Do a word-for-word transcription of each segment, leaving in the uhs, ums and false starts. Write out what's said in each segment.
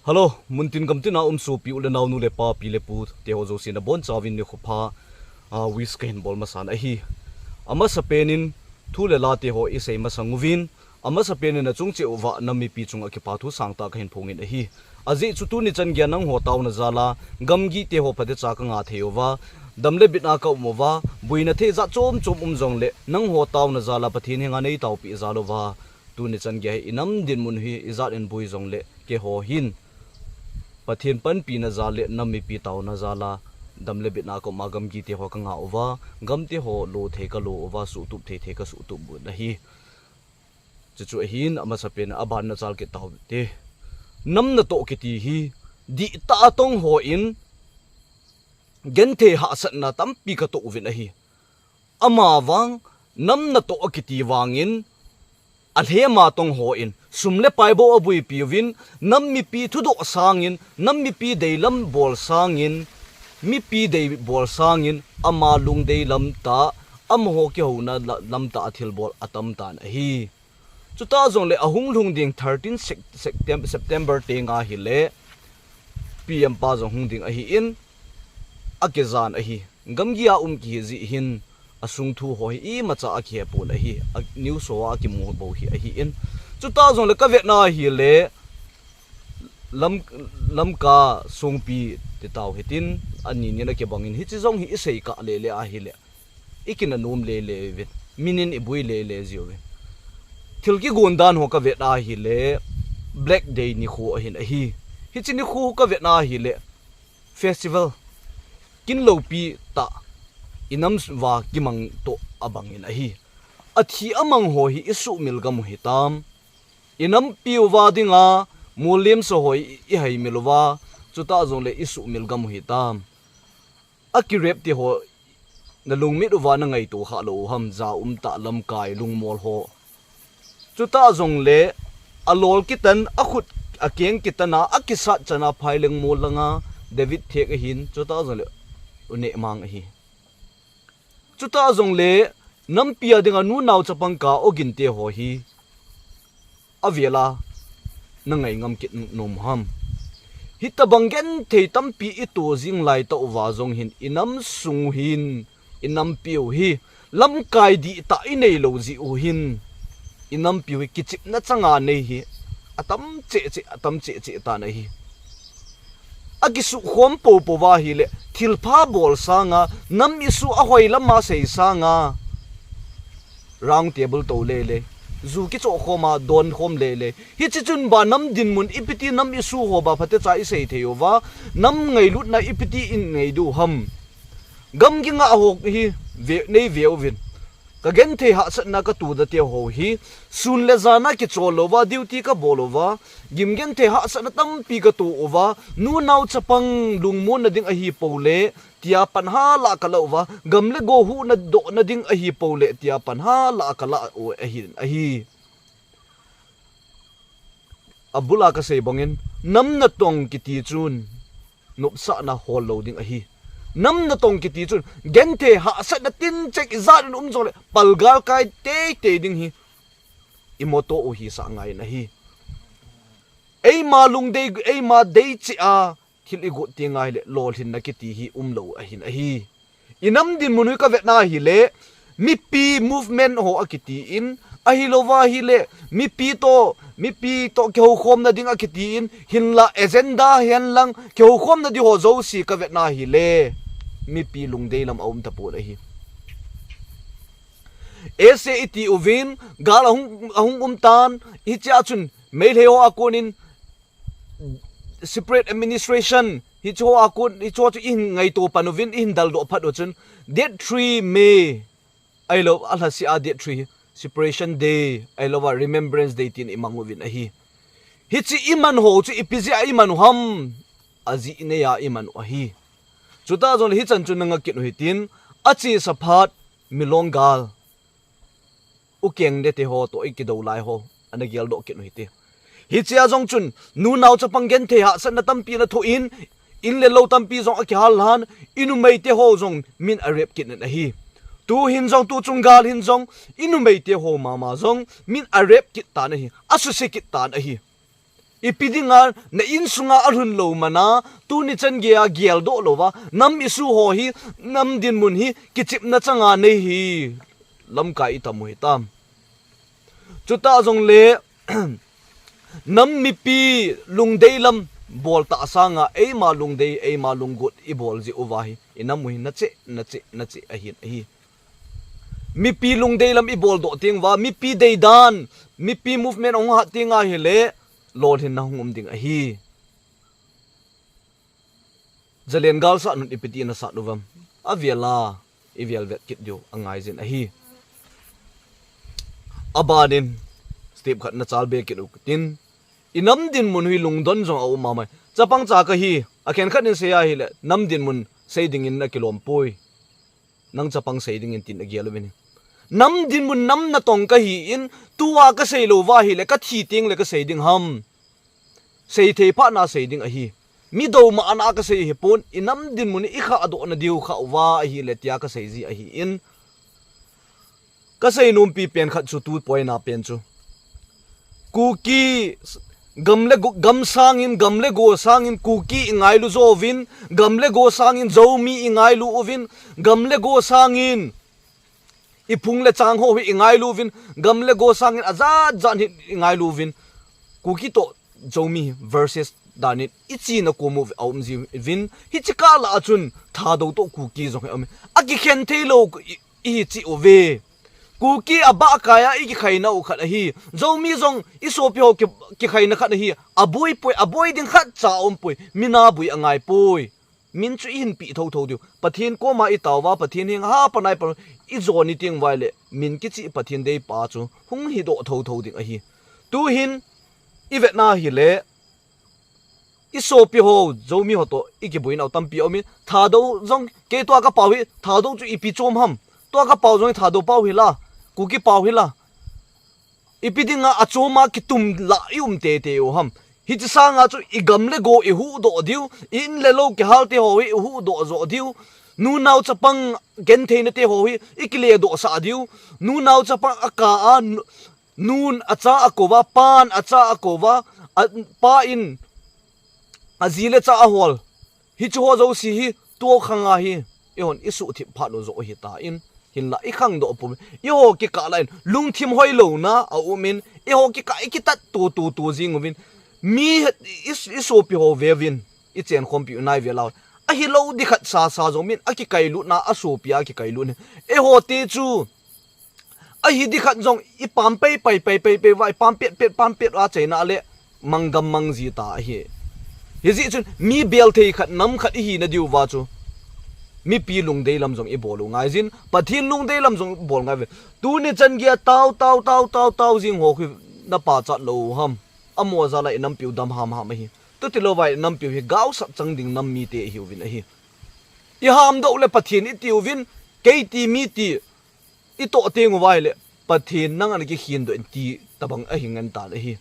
Hello, muntin gamtina um sopi u le nao, nu le pa, pi le pu teho jouse nabonchauvin nikho pha, ah, wish kahin bol masan ahi. Amasapen in thu le la teho isei masang uvin, amasapen in achung cheh uva nam mipi chunga kipa thu sangtah kahin phongin ahi. Ajeh chu tuni chan geiya nangho taona jal a, gamgi teho phatecha kanga thei uva, dam le bitna kaum uva, boina thei jat chom chom um jongle, nangho taona jal a Pathen henga neitaopi jal uva, tuni chan geiya hi inam dinmun hi ijat in boi jongle, keiho hin Pathen panpina jal le nam mipi taona jal a, dam le bitna kaum a gamgi teho kanga uva, gam teho lo thei kalo uva, suhtup thei thei kasuhtup uvin ahi. Chuchu ahin amasapen a aban nachal kit tau te. Nam natoh kiti hi, dihtah a tongho in, genthei hahsatna tampi katoh uvin ahi. Amavang, nam natoh akiti vangin, alhema tongho in, sum le pai bou aboipi uvin, nam mipi thudoh sangin, nam mipi deilam bol sangin, mipi dei bol sangin, ama lungdei lam tah, amaho kihouna la-, lam tah a thilbol atamtan ahi. Chutah jongle ahung lhung ding thirteen Sep-, Septem-, September tenga hile, P M pa jong hung ding ahin, akijan ahi. Gamgi a um kihi jeh hin, asung thu ho hi imacha akihepon ahi. A, news ho a akimu bou hi ahin. Chutah jongle kavetna hile, Lam-, Lamka Songpi titau hitin, ani nin akibangin, hiche jong hi isei kah lele ahile, ikina nom lele uvin, min in iboi lele jiuvin. Thil kigon dan ho kavet ahile, Black Day nikho ahin ahi. Hiche nikho kavet ahile, festival, kin loupi tah, inam uva kimang toh abangin ahi. Athi amang ho hi isuhmil gam u hitam. Inampiu va dinga, molem sa ho i, ihaimil uva, chutah jongle isuhmil gam u hitam. Akirep ti ho, nalungmit uva nangaito khalou u ham, ja um tah lamkai lungmol ho. Chutah jongle, alol kitan, akhut, akeng kitan a, akisat chan a phaileng mol langa, David thek ahin, chutah jongle, unehmang ahi. Chutah jongle, nampi a dinga nunao chapang ka ogin te ho hi, avel a, nangai ngam kit nom ham. Hitobang genthei tampi ito jing laitah uva jong hin, inam sung u hin, inampiu hi, lamkai dihtah inei lou jeh u hin, inampiu hi kichepna changa nei hi, atam cheh cheh, atam cheh cheh tan ahi. Akisuhkhom poupou va ahile, thilpha bol sanga, nam issue ahoi lama sei sanga, round table tou lele, ju kichoh khoma, don khom lele. Hiche chun ba nam dinmun ipiti nam issue ho ba phatecha isei thei uva, nam ngailutna ipiti inei diu ham. Gamgi ngah ho hi ve, nei veuvin. Kagenthei hahsatna katohna te ho hi, sun le jan a kichol louva, duty kabol uva, gim genthei hahsatna tampi katoh uva, nunao chapang lungmonna ding ahipou le, tia pan hala kala uva, gam le go huhna dohna ding ahipou le, tia pan hala kala u ahin ahi. Abul a kasei bangin, nam natong kiti chun, nopsahna hol lou ding ahi. Nam natong kiti chun, genthei hahsatna tinchek ijat in um jongle, palgal kai teitei ding hi, i motto u hisah ngai in ahi. Eima lungdei, eima dei cheh a, thil igot teng ahile, lolhinna kiti hi umlou ahin ahi. Inam dinmun u hi kavet ahile, mipi movement ho akiti in, ahilouva ahile, mipi toh, mipi toh kihoukhomna ding akiti in, hinla agenda henlang, kihoukhomna ding ho jouse kavet ahile, mipi lungdei lam aum tapon ahi. Ese iti uvin, gal ahung, ahung um tan, hichea chun, Meitei ho a konin, separate administration, hiche ho a kon, hiche ho chu ihin ngaito pan uvin, ihin daldoh phat u chun, date three May, ahilou, alhasea date three, Separation Day, ahilouva Remembrance Day tin imang uvin ahi. Hiche iman ho chu ipi jeh a iman u ham, ajeh nei a iman u ahi. Chutah jongle hichan chu nanga kit u hitin, achesa phat, Milong gal. U Keng Dete ho toh ikidou lai ho, ana geldoh kit u hite. Hichea jong chun, nunao chapang genthei hahsatna tampi ana thoh in, in le lou tampi jong akihal lhan, inumei te ho jong min a rape kit in ahi. Tuhin jong, tuchung gal hin jong, inumei te ho mama jong min a rape kit tan ahi, asuse kit tan ahi. Ipi dinga na insunga alhun lou mana, tuni chan geiya geldoh louva, nam issue ho hi, nam dinmun hi, kichepna changa nei hi, lamkai itam u hitam. Chutah jongle, nam mipi lungdei lam bol tah sanga, eima lungdei, eima lunggot ibol jeh uva hi, inam u hi nache, nache, nache ahin ahi. Mipi lungdei lam ibol doh teng uva, mipi deidan, mipi movement ahung hat teng ahile, lolhinna hung um ding ahi. Zalen galsat nun ipi ti nasat uvam. Avel a, ivel vet kit diu angaijin ahi. Abanin, step khat nachal be kit u tin, inam dinmun hi lungdon jong aum mama e. Chapang cha kahi, akhen khat in sei ahile, nam dinmun sei dingin nakilom poi. Nang chapang sei dingin tin agel uvin ahi. Nam dinmun nam natong kahin, tua kasei louva ahile, kathi tengle kasei ding ham. Seithei phat na sei ding ahi. Mi dou ma ana kasei hipon, inam dinmun ikhahdoh nadiu khah uva ahile, tia kasei ji ahin. Kasei nompi pen khat chu tu poina pen chu. Kuki, gam le go, gam sangin, gam le go sangin, Kuki ingailu jouvin, gam le go sangin, Zomi ingailu uvin, gam le go sangin, iphung le chang ho hi ingailu uvin, gam le go sangin, ajat jat hi ingailu uvin. Kuki toh Zomi versus danin ichena kom u aum jiuvin, hiche kah lah a chun Thadou toh Kuki jong hi aum in. Akikhen theilou i, ihi cheh uve. Kuki abah kaiya ikikhaina u khat ahi. Zomi jong isopi ho ki, kikhaina khat ahi. Aboi poi, aboi ding khatcha aumpoi. Min aboi angaipoi. Min chu ihin peh thotho diu. Pathen koma itao uva, Pathen henga hapanai pan ijon iteng uva ahile, min kicheh Pathen deipa chu hung hidoh thotho ding ahi. Tuhin, ivet na hile, isopi ho, Zomi ho toh, ikiboinau tampi aumin, Thadou jong, kei tua kapao hi, Thadou chu ipi chom ham. Tua kapao jong hi Thadou pao hila, Kuki pao hila. Ipi dinga achoma kitum lah ium teitei u ham. Hiche sanga chu igam le go ihuhdoh diu, i-in le lou kihal te ho hi ihuhdoh joh diu. Nunao chapang gentheina te ho hi ikiledoh sah diu. Nunao chapang akah a, nu, nun acha akou va, pan acha akou va, apa in aji le cha ahol. Hiche ho jouse hi, tua khanga hi, eihon isuhthip phat u joh ahitan, hinla ikhangdoh pum. Eiho kikah lah in, lungthim hoilouna aumin, eiho kikah ikitat tutu tu jing uvin. Mi i, isopi ho veuvin, ichenkhompi u naive lau. Ahilou di khat sasa jong min, akikailutna, asopi a kikailut hi. Eiho te chu, ahi di khat jong ipam pei, pei, pei, pei, pei, va ipam pet, pet, pam pet a chaina le manggam mangji ta ahi. Hijeh chun mi belthei khat, nam khat ihina diuva chu mipi lungdei lam jong ibol u ngaijin, Pathen lungdei lam jong ibol ngaive. Tuni chan geiya tao, tao, tao, tao, tao jing ho hi napachat lou u ham. Amo jal a inampiu dam ham ham ahi. Tuti louva inampiu hi gaosap chang ding nam mite ihiuvin ahi. Ihamdoh le Pathen itiuvin, kei ti mi ti itoh teng uva ahile, Pathen nang ana kikhendoh in ti tabang ahi ngen tan ahi.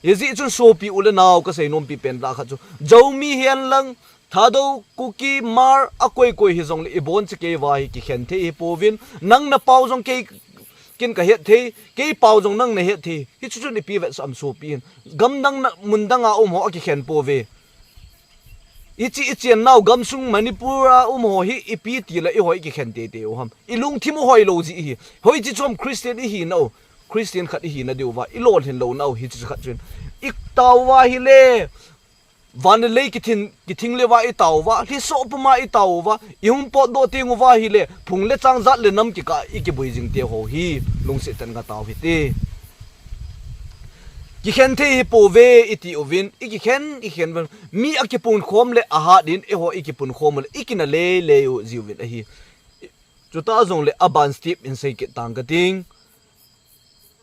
Hijeh chun sopi u le nao kasei nompi pen tah khat chu, Zomi hihen lang, Thadou, Kuki, Hmar, akoi koi hijongle iboncha kei uva hi kikhen thei hipouvin, nang napao jong kei kin kahet thei, kei pao jong nang nahet thei. Hichu chun ipi vetsah am sopi hin. Gam dang na, mun dang a um ho akikhen pouve. Hiche ichennau gamsung Manipur a um ho hi ipi tile eiho ikikhen teitei u ham. Ilungthim u hoilou jeh hi. Hoiche chom Christian ihinau. Christian khat ihina diuva. Ilolhin lounau hiche khat chun. Itao uva ahile. Van le lei kithin, kithing le uva itao uva. Lhisoh puma itao uva. Ihung potdoh teng uva ahile. Phung le chang jat le nam kikah ikiboi jing te ho hi. Lungset tah in ngatao hite. Kikhen thei hipouve itiuvin, ikikhen, ikikhen uvin. Mi akipunkhom le ahat in, eiho ikipunkhom le, ikina lei lei u jiuvin ahi. Chutah jongle aban step in sei kit tang kating.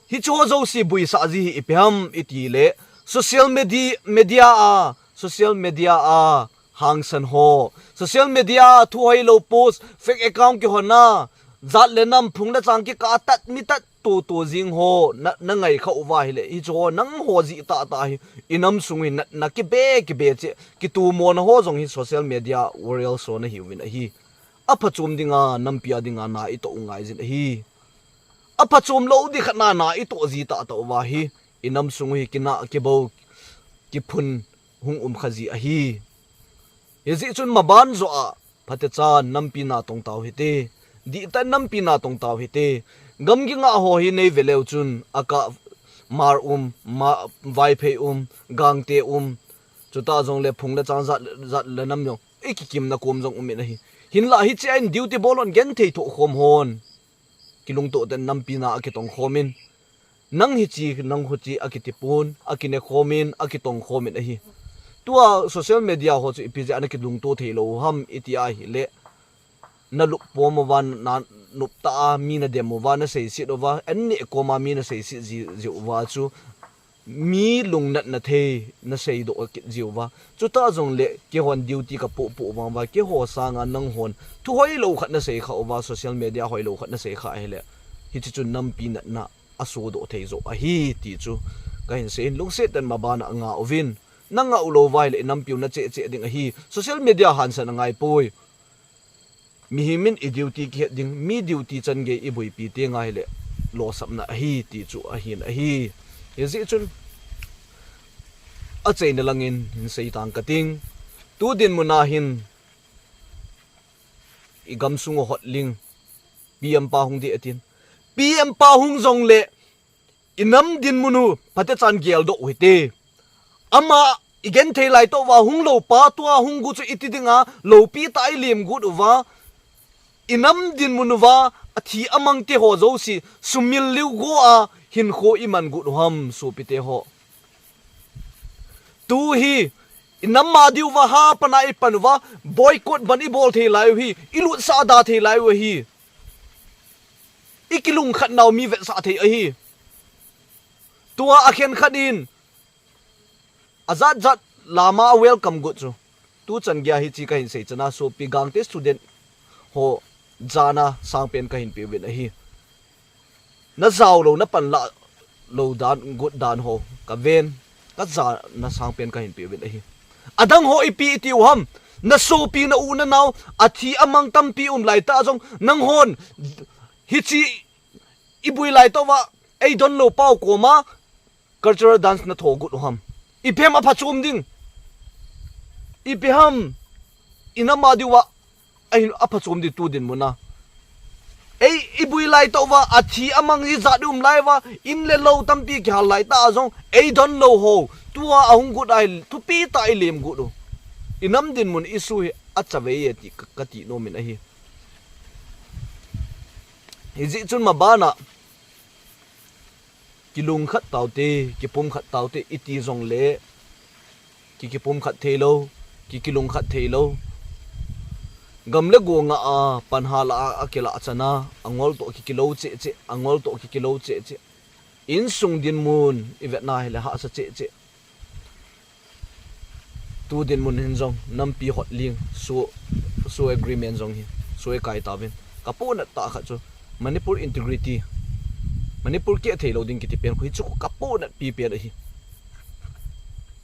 Hicheho jouse boisah ji hi ipi ham itile, social medi-, media a, social media a, hangsan ho. Social media a thu hoilou post, fake account kihonna, jat le nam phung le chang kikah a tat mi tat tutu jing ho, na, nangai khah uva ahile, hicheho nangho jeh tah tah hi, inam sung hi natna kibe, kibe cheh, kitumona ho jong hi social media warriors ho nahiuvin ahi. Aphachom dinga, nampi a dinga na itoh u ngaijin ahi. Aphachom lou di khat na, na itoh ji tah tah uva hi, inam sung hi kina kibou, kiphun hung um kha ji ahi. Hijeh chun maban joh a, phatechan nampi natong tau hite. Dihtah in nampi natong tau hite. Gamgi nga ho hi nei ve leu chun, akah Hmar um, ma, Vaiphei um, Gangte um, chuta jongle phung le chang jat, jat le nam jong, i kikimna kom jong um in ahi. Hinlah hiche a in duty bol hon genthei thoh khom hon, kilungtoh tah in nampi na a kitong khom in, nang hiche, nang huche a kiti pon, a kine khom in, a kitong khom in ahi. Tua social media ho chu ipi jeh a na kilungto thei lou ham i ti ahile, na lup pom uva, na nop tah a mi na dem uva, na seiset uva, an neh kom a mi na seiset ji, ji uva chu, mi lungnatna thei na seidoh kit ji uva. Chuta jongle keihon duty ka poh poh vang uva, keiho sanga nang hon thu hoilou khat na sei kha uva, social media hoilou khat na sei kha ahile, hiche chun nampi natna a sodoh thei joh ahi ti chu kahin sei in, lungset tah in maban a nga uvin. Na nga u lou uva ahile i nampiu na cheh cheh ding ahi. Social media hansan angai poi. Mihem in i duty kihet ding, mi duty chan gei i boipi teng ahile, losapna ahi ti chu ahin ahi. Hijeh chun, achaina lang in hin sei tang kating. Tu dinmun a hin, i gamsung u hot ling, P M pa hung ding atin. P M pa hung jongle, i nam dinmun u phatechan geldoh u hite. Ama i genthei lai tah uva hung lou pa tua hung gu chu iti dinga, loupi tah a i lemgut uva, i nam dinmun uva athi amang te ho jouse sumil liu go a hinkho i man gut u ham, sopite ho? Tu hi i nam a diuva ha pan a i pan uva, boycott ban i bol thei lai u hi, i lutsah da thei lai u ahi. I kilungkhat nau mi vetsah thei ahi. Tua akhen khat in, ajat jat lama welcome gut chu, tu chan geiya hiche kahin sei chan a, sopi Gangte student ho jana sangpen kahin peuvin ahi. Na jao lou, na panlah lou dan, gut dan ho kaven, ka jana sangpen kahin peuvin ahi. Adang ho ipi i tiu ham? Na sopi, na u na nao athi amang tampi um lai tah jong, nang hon hiche i boi lai tah uva, ei don lou pau koma cultural dance na tho gut u ham? Ipi ham aphachom ding? Ipi ham i nam a diuva a hin aphachom ding tu dinmun a? Ei i boi lai tah uva athi amang ijat i um lai uva, in le lou tampi kihal lai tah a jong ei don lou ho, tua ahung gut a hi thupi tah a i lemgut u. I nam dinmun issue hi achavei e ti ka, kati nom in ahi. Hijeh chun maban a kilungkhat taute, kipumkhat taute iti jongle, ki, kipumkhat theilou, ki, kilungkhat theilou. Gam le go nga a panhal a, akilah chan a, angol toh ki, kilou cheh cheh, angol toh ki, kilou cheh cheh. Insung dinmun i vetna hile hahsa cheh cheh. Tu dinmun hin jong nampi hot ling, so, SoO agreement jong hi, SoO kai tauvin. Ka pohnat tah khat chu Manipur integrity, Manipur keh theilou ding kiti pen khu hi chu ka pohnat pipen ahi.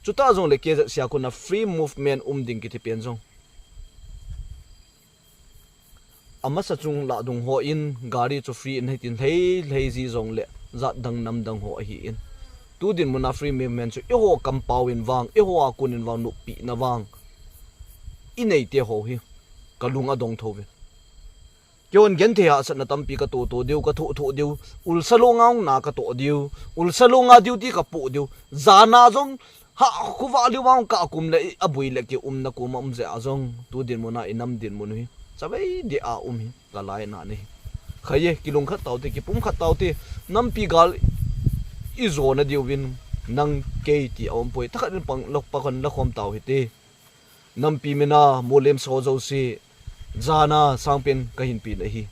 Chuta jongle K Z C a kona free movement um ding kiti pen jong, amasa chung lah dung hon gari chu free in hitin lhei lhei ji jongle, jat dang nam dang ho ahin, tu dinmun a free movement chu eiho kampau in vang, eiho a kon in vang, noppi na vang i neite ho hi ka lung adong thouvin. Keihon genthei hahsatna tampi ka toh toh diu, ka thoh thoh diu, ulsa longa hung na ka toh diu, ulsa longa duty ka poh diu, jana jong ha khovah liu vang ka kum le, aboi le ki umna koma um jeh a jong, tu dinmun a i nam dinmun hi chavei deh a um hi ka lainat ahi. Khai e, kilungkhat taute, kipumkhat taute, nampi gal i jona diuvin nang kei ti a um poi, thakhat in pang lok pa kon la khom tau hite. Nampi mina molem so jouse, jana sangpen kahin pen ahi.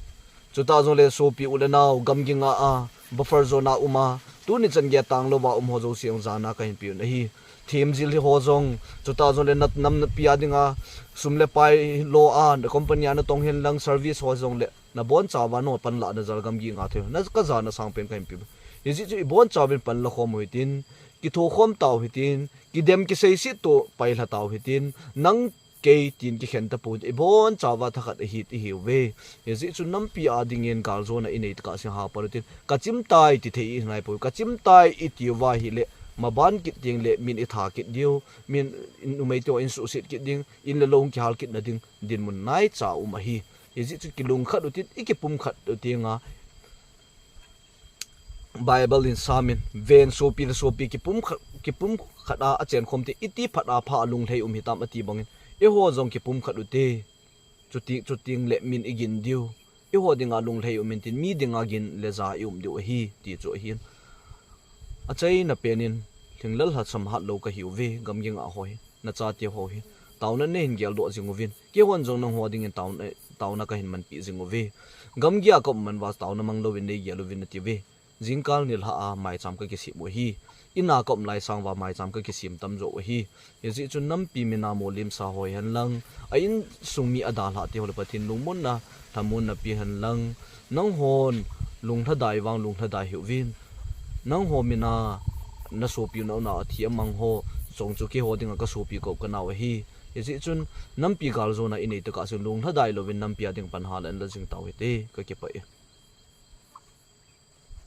Chuta jongle sopi u le nao, gamgi nga a, buffer zone a um a, tuni chan geiya tanglouva um ho jouse jong jana kahin peuvin ahi. Themjil ho jong, chuta jongle na, nampi a dinga sum le pai lo a, na company a na tong hen lang service ho jongle, na bonchauva na panlahna jal gamgi nga thei, na ka jana sangpen kahin peuvin. Hijeh chun i bonchauvin pan la khom u hitin, kitho khom tau hitin, kidem kiseiset toh pai lha tau hitin, nang kei tin kikhen tapon, i bonchauva thakhat ahi ti ihiuve. Hijeh chun nampi a dingin galjona i nei tah kah sing ha pan utin, ka chim tai ti thei i ngai poi, ka chim tai i tiuva hile, Maban kit ding le min i tha kit diu, min numei te ho in suhset kit ding, in le lou kihal kit na ding dinmun naicha um ahi. Hijeh chun kilungkhat utin, i kipumkhat u tinga Bible in samin, ven sopi le sopi kipumkhat, kipumkhat a, a chenkhom te, iti phat a pha a lunglhai um hitam ati bangin, eiho jong kipumkhat u te, chuti, chuting le min i gin diu, eiho dinga lunglhai um in tin, mi dinga gin le ja i um diu ahi, ti chu ahin. Achaina penin, lhinglel lhasam hatlou kahiuve, gamgi ngah ho hi, nachate ho hi, taona nahin geldoh jing uvin, keihon jong nangho dingin taona, taona kahin manpi jing uve. Gamgi a ka um man uva taona mang louvin nei gel uvin nati uve. Jingkal nilhah a maicham ka kisem u ahi. In a ka um lai sang uva maicham ka kisem tamjo u ahi. Hijeh chun nampi mina molimsa ho hihen lang, a insung mi adalhah te ho le Pathen lungmonna, lhamonna pe hen lang, nanghon lunglhadai vang lunglhadai hih uvin. Nangho mina na sopi u na u na a thi a mang ho jong chu keiho dinga ka sopi ka u ka nao ahi. Hijeh chun nampi galjona i nei tokah chun lunglhadai louvin nampi a ding pan hal in la jing tau hite, ka kipah e.